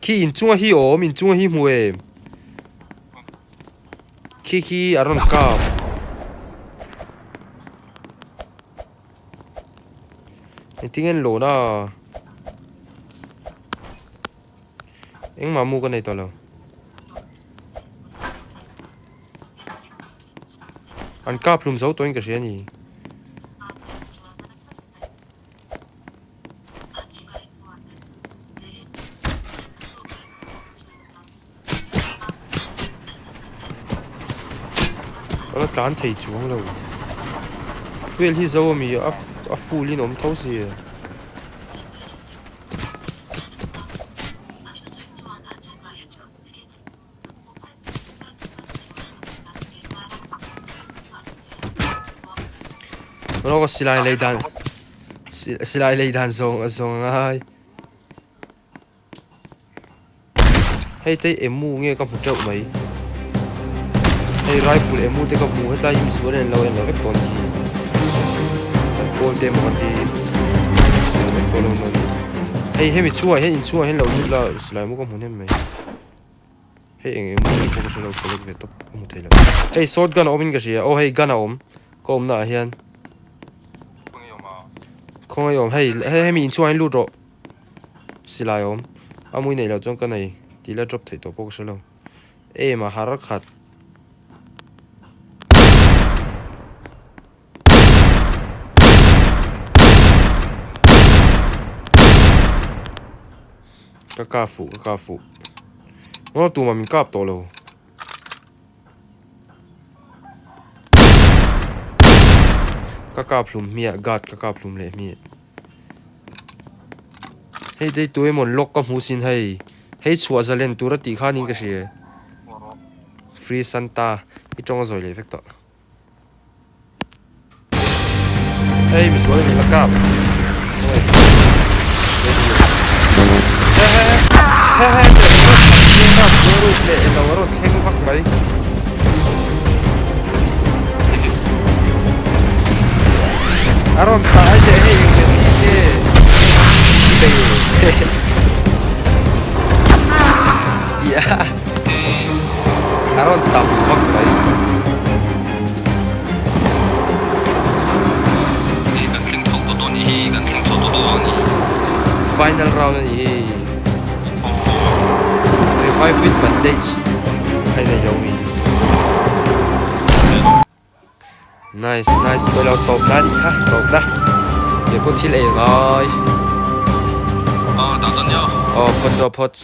Khi inchunga hi awm, inchunga hi hmu em? Khi khi a rawn kap. Engtin nge an lawn a? Engmah mu ka nei tawh lo. An kap hlum zo tawhin ka hria a ni. Ka la tlan thei chuang lo. Fuel hi zo ami a a full in awm tho si. Rawk a silai lei dan silai lei dan zawng a zawng a ngai. Hei te emu nge ka hmu teuh mai. Hei rifle emu te ka hmu hetlai hi misual in an lo en lo vek tawh a ni hi. Kan kawl te emaw ka ti sual vek tawh lo maw ni. Hei hemi chhungah hian inchhungah hian lo lut la silai mu ka hmu hnem mai. Hei eng emaw ni pawh ka hre lo collect ve tawp ka hmu thei lo. Hei short gun a awm in ka hria aw hei gun a awm ka awm na ah hian. Khawngaih awm hei hei hemi inchhungah hian lut rawh silai a awm a mui neih loh chuan ka nei tih la drop theih tawh pawh ka hre lo em a har khat. Ka kap fuh ka kap fuh Ngaw tumah min kap tawh lo. Ka kap hlum hmiah guard ka kap hlum leh hmiah. Hei te tu emaw lock ka hmu sin hei. Hei chhuah zalen tur a tih khanin ka hria. Free Santa i tawng a zawi leh vek tawh. Hei misual in la kap. Thleng vak mai. A rawn thlah ai teh hei eng nge ni nge. Yeah. A rawn tam vak mai. Hei kan thleng chho tawh dawn hi kan thleng chho tawh dawn ni. Final round a ni hi. Revive with bandage. Khai nei lo mi. Nice nice pawh lo tawp na ni kha tawp na. Ke pawh thil ei ngai. Aw dah dawn nia. Aw phawt chu phawt.